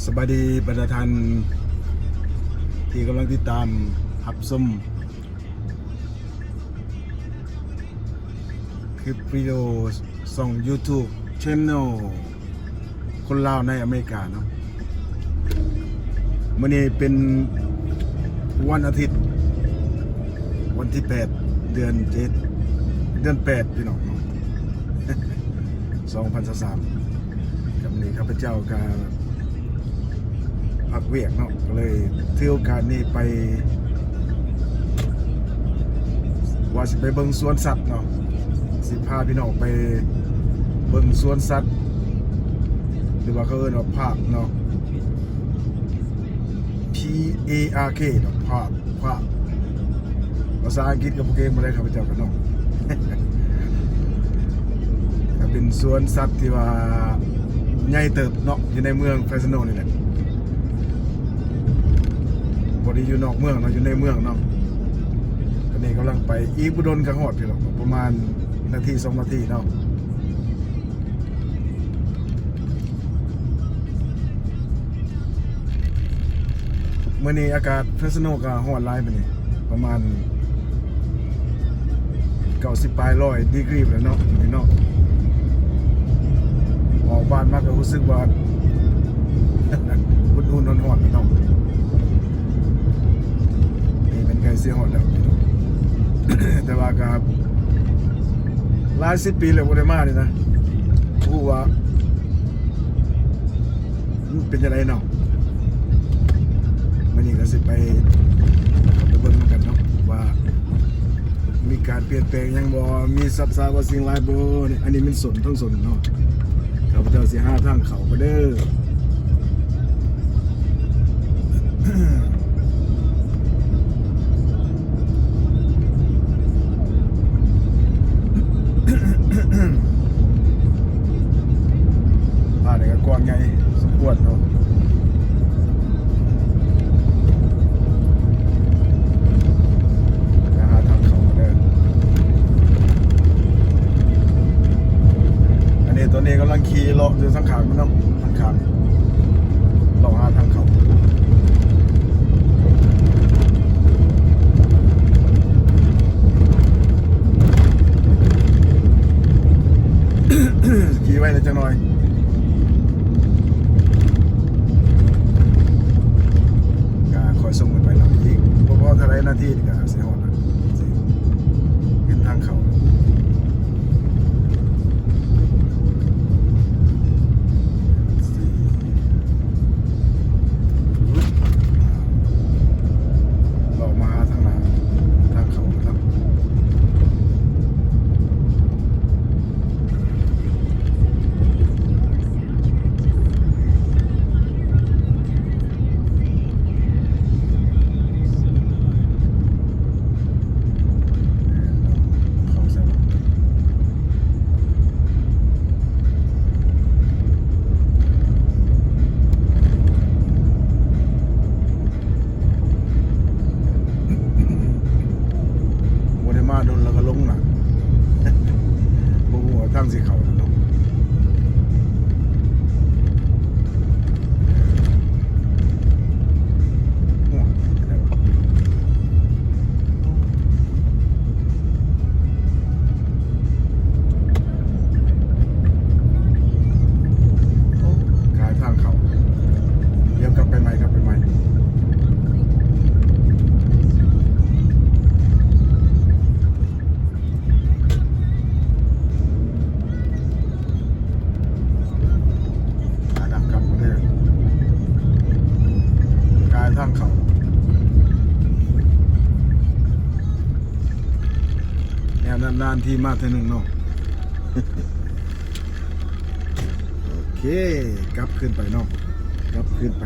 ສະບາຍດີບັນດາທ່ານທີ່ກຳລັງຕິດຕາມຮັບຊົມຄລິບວິດີໂອຊ່ອງ YouTube Channel ຄົນລາວໃນອາເມລິກາເນາະ. ມື້ນີ້ເປັນວັນອາທິດ ວັນທີແປດ ເດືອນເຈັດ ເດືອນແປດ ພີ່ນ້ອງເນາະ ສອງພັນຊາວສາມ. ກັບມື້ນີ້ຂ້າພະເຈົ້າກໍພັກວຽກເນາະ ກໍເລີຍຖືໂອກາດນີ້ໄປ ວ່າຊິໄປເບິ່ງສວນສັດເນາະ ຊິພາພີ່ນ້ອງໄປເບິ່ງສວນສັດ ຫຼືວ່າເຂົາເອີ້ນວ່າ Park ເນາະ P A R K ເນາະ Park ພາກ ພາສາອັງກິດກໍບໍ່ເກັ່ງປານໃດ ຂ້າພະເຈົ້າກໍເນາະ. ກໍເປັນສວນສັດທີ່ວ່າໃຫຍ່ເຕີບເນາະ ຢູ່ໃນເມືອງ Fresno ນີ້ແຫຼະ ບໍ່ໄດ້ຢູ່ນອກເມືອງເນາະ ຢູ່ໃນເມືອງເນາະ. ຕອນນີ້ກຳລັງໄປ ອີກບໍ່ດົນກໍຮອດຢູ່ດອກ ປະມານນາທີສອງນາທີເນາະ. ມື້ນີ້ອາກາດ Fresno ກໍຮ້ອນຫຼາຍ ມື້ນີ້ປະມານເກົ້າສິບປາຍຮ້ອຍດີກຣີພຸ້ນແຫຼະເນາະ ມື້ນີ້ເນາະ. ອອກບ້ານມາກໍຮູ້ສຶກວ່າອຸ່ນໆ ຮ້ອນໆ ເນາະ. ນີ້ແມ່ນໃກ້ຊິຮອດແລ້ວ ແຕ່ວ່າກໍຫຼາຍສິບປີແລ້ວບໍ່ໄດ້ມານີ້ນະ ບໍ່ຮູ້ວ່າ ມັນເປັນຈັ່ງໃດເນາະ. ມື້ນີ້ກໍຊິໄປ ໄປເບິ່ງນຳກັນເນາະ ວ່າມີການປ່ຽນແປງຫຍັງບໍ່ ມີສັດສາວາສິ່ງຫຼາຍບໍ່. ນີ້ ອັນນີ້ແມ່ນສົນ ທັງສົນເນາະ. ຂ້າພະເຈົ້າຊິຫາທາງເຂົ້າກ່ອນເດີ. ບ້ານນີ້ກໍກວ້າງໃຫຍ່ສົມຄວນເນາະ. ຫາທາງເຂົ້າເດີ. ອັນນີ້ ຕອນນີ້ກຳລັງຂີ່ເລາະຢູ່ທາງຂ້າງເນາະ ທາງຂ້າງ ລອງຫາທາງເຂົ້າ ຂີ່ໄວແດ່ຈັກໜ້ອຍ ກະຄ່ອຍສົ່ງກັນໄປເນາະ. ອີກບໍ່ພໍເທົ່າໃດນາທີນີ້ກະຊິຮອດລະ ເຫັນທາງເຂົ້າ. ເລາະມາທາງໜ້າ ທາງເຂົ້າເນາະ. ບໍ່ໄດ້ມາດົນແລ້ວກໍຫຼົງນະ ບໍ່ຮູ້ວ່າທາງຊິເຂົ້າເນາະ. ກາຍທາງເຂົ້າ ດຽວກັບໄປໃໝ່ ກັບໄປໃໝ່. ກາຍທາງເຂົ້າ ແນວນານໆ ທີ່ມາເທື່ອໜຶ່ງເນາະ. ໂອເຄ ກັບຄືນໄປເນາະ ກັບຄືນໄປ.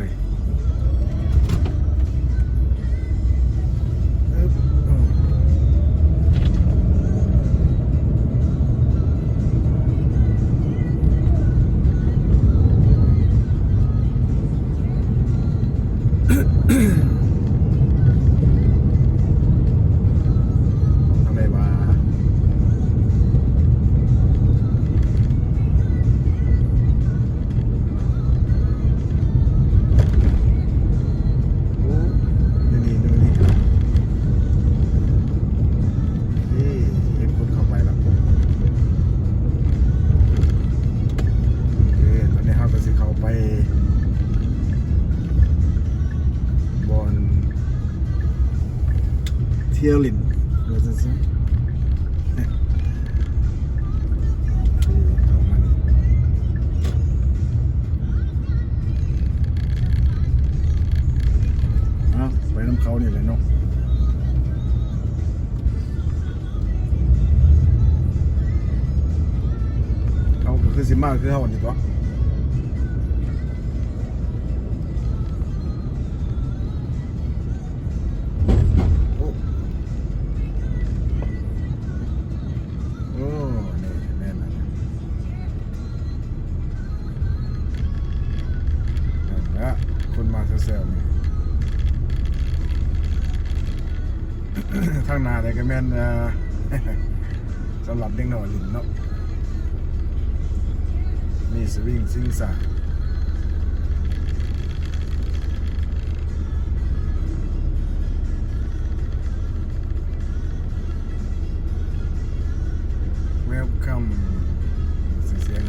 ທາງໃດຫວາ? ດຽວຫຼິ້ນ ວ່າຊັ້ນຊະ. ເຂົ້າມານີ້ ເອົາ ໄປນຳເຂົານີ້ແຫຼະເນາະ. ເຂົາກໍຄືຊິມາຄືເຮົານີ້ຕົວະ. ໂອ້ ໂອ້ ນີ້ແມ່ນແລ້ວ ແມ່ນແລ້ວ ຄົນມາແຊວໆນີ້. ທາງໜ້ານີ້ກໍແມ່ນ ເອີ ສຳລັບເດັກນ້ອຍຫຼິ້ນເນາະ ມີສະວິງຊິງຊາ. Welcome ເສຍງ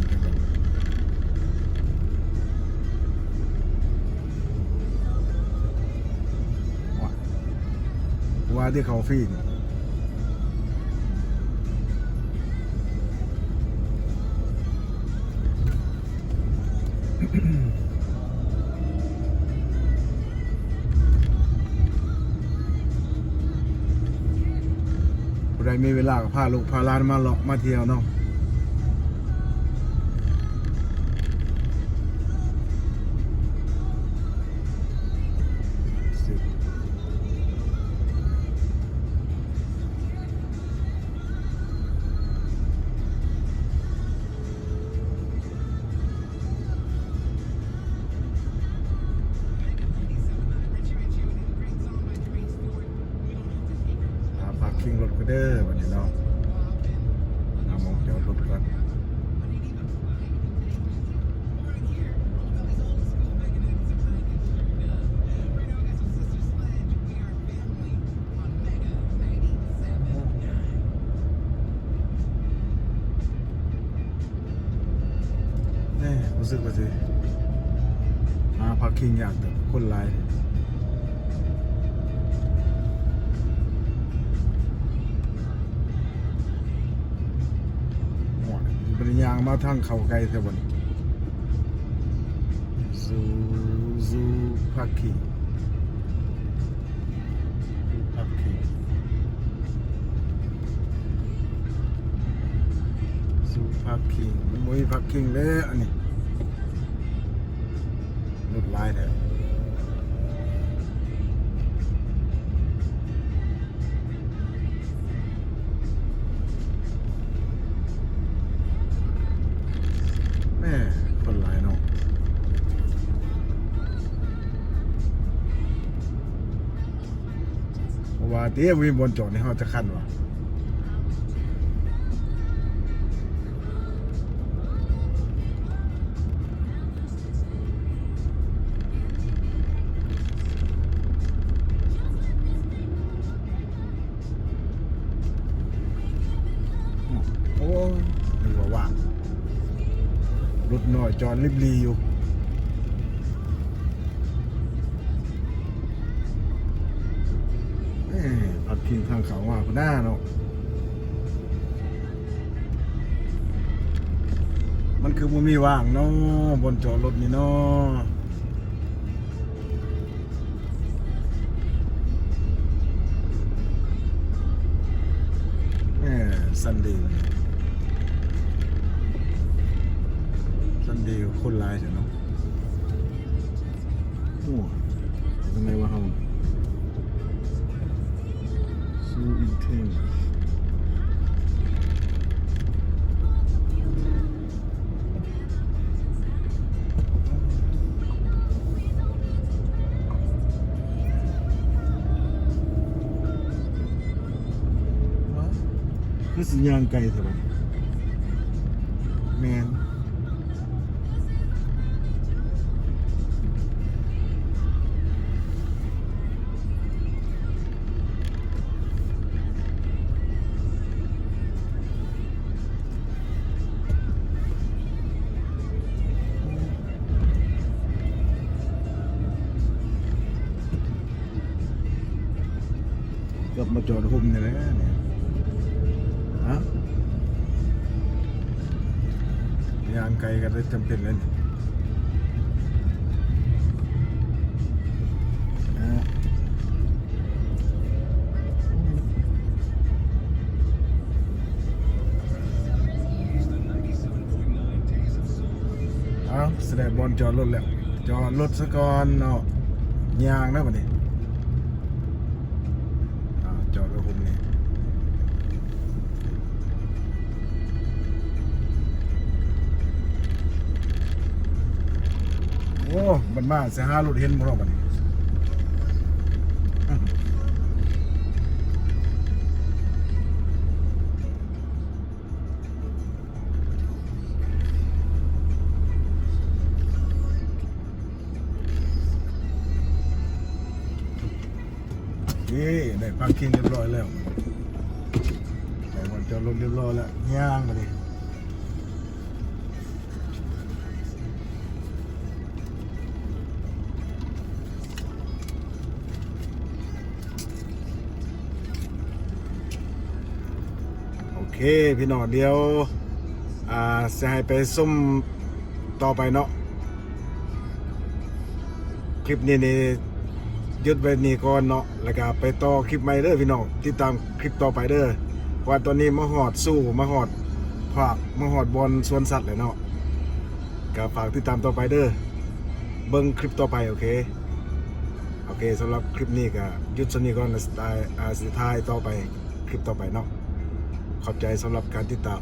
ວ່າ ວ່າທີ່ເຂົ້າຟຣີນີ້ ຜູ້ໃດມີເວລາກໍພາລູກພາຫຼານມາເລາະມາທ່ຽວເນາະ. ຫາພາກຄິງລົດກ່ອນເດີບັດນີ້ເນາະ ຫາໝ່ອງຈອດລົດກ່ອນ. ແນ່ ຮູ້ສຶກວ່າຊິຫາພາກຄິງຍາກ ແຕ່ຄົນຫຼາຍ. ໂອ້ຍ ບໍ່ໄດ້ຍ່າງມາທາງເຂົ້າໄກແທ້ບໍ່ນີ້. ຊູ ຊູພາກຄິງ ຊູພາກຄິງ ຊູພາກຄິງ ມັນບໍ່ມີພາກຄິງເດ້ອັນນີ້ ລົດຫຼາຍແທ້. ແມ່ ຄົນຫຼາຍເນາະ ເພາະວ່າຕິ ບໍ່ມີບ່ອນຈອດໃຫ້ເຮົາຈັກຄັນວ່າ. ໂອ້ ນຶກວ່າວ່າງ ລົດນ້ອຍຈອດລິບຫຼີ່ຢູ່. ເອີ ພາກຄິງທາງເຂົ້າມາພຸ້ນນາເນາະ. ມັນຄືບໍ່ມີວ່າງເນາະ ບ່ອນຈອດລົດນີ້ເນາະ. ເອີ ຊັນເດ ວັນນີ້ ຊັນເດ ຄົນຫຼາຍແທ້ເນາະ. ໂອ້ ເປັນຈັ່ງໃດວະເຮົາ Zoo Intense. ຄືຊິຍ່າງໄກແທ້ບາດນີ້ ແມ່ນ. ເກືອບ ມາຈອດຮົ່ມນີ້ແຫຼະນີ້ ຮະ ຍ່າງໄກກໍໄດ້ຈຳເປັນເລີຍນີ້ ຮະ. ເອົ້າ ສະແດງບ່ອນຈອດລົດແລ້ວ ຈອດລົດສະກ່ອນເນາະ ຍ່າງນະບັດນີ້ ອ່າ ຈອດໄວ້ພຸ້ນນີ້ ໂອ້ ມັນມາຊິຫາລົດເຫັນບໍ່ເນາະບັດນີ້. ເອີ ໄດ້ພາກເຄງຮຽບຮ້ອຍແລ້ວ ໄດ້ບ່ອນຈອດລົດຮຽບຮ້ອຍແລ້ວ ຍ່າງບາດນີ້. ໂອເຄພີ່ນ້ອງ ດຽວ ອ່າ ຊິໃຫ້ໄປຊົມຕໍ່ໄປເນາະ ຄລິບນີ້ນີ້ ຢຸດໄວ້ນີ້ກ່ອນເນາະ ແລ້ວກະໄປຕໍ່ຄລິບໃໝ່ເດີພີ່ນ້ອງ ຕິດຕາມຄລິບຕໍ່ໄປເດີ ເພາະວ່າຕອນນີ້ມາຮອດຊູ ມາຮອດພາກ ມາຮອດບ່ອນສວນສັດແລ້ວເນາະ ກະຝາກຕິດຕາມຕໍ່ໄປເດີ ເບິ່ງຄລິບຕໍ່ໄປ ໂອເຄ ໂອເຄ ສຳລັບຄລິບນີ້ກະຢຸດສ່ຳນີ້ກ່ອນ ແລ້ວຊິຖ່າຍ ອ່າ ຊິຖ່າຍຕໍ່ໄປ ຄລິບຕໍ່ໄປເນາະ ຂອບໃຈສຳລັບການຕິດຕາມ.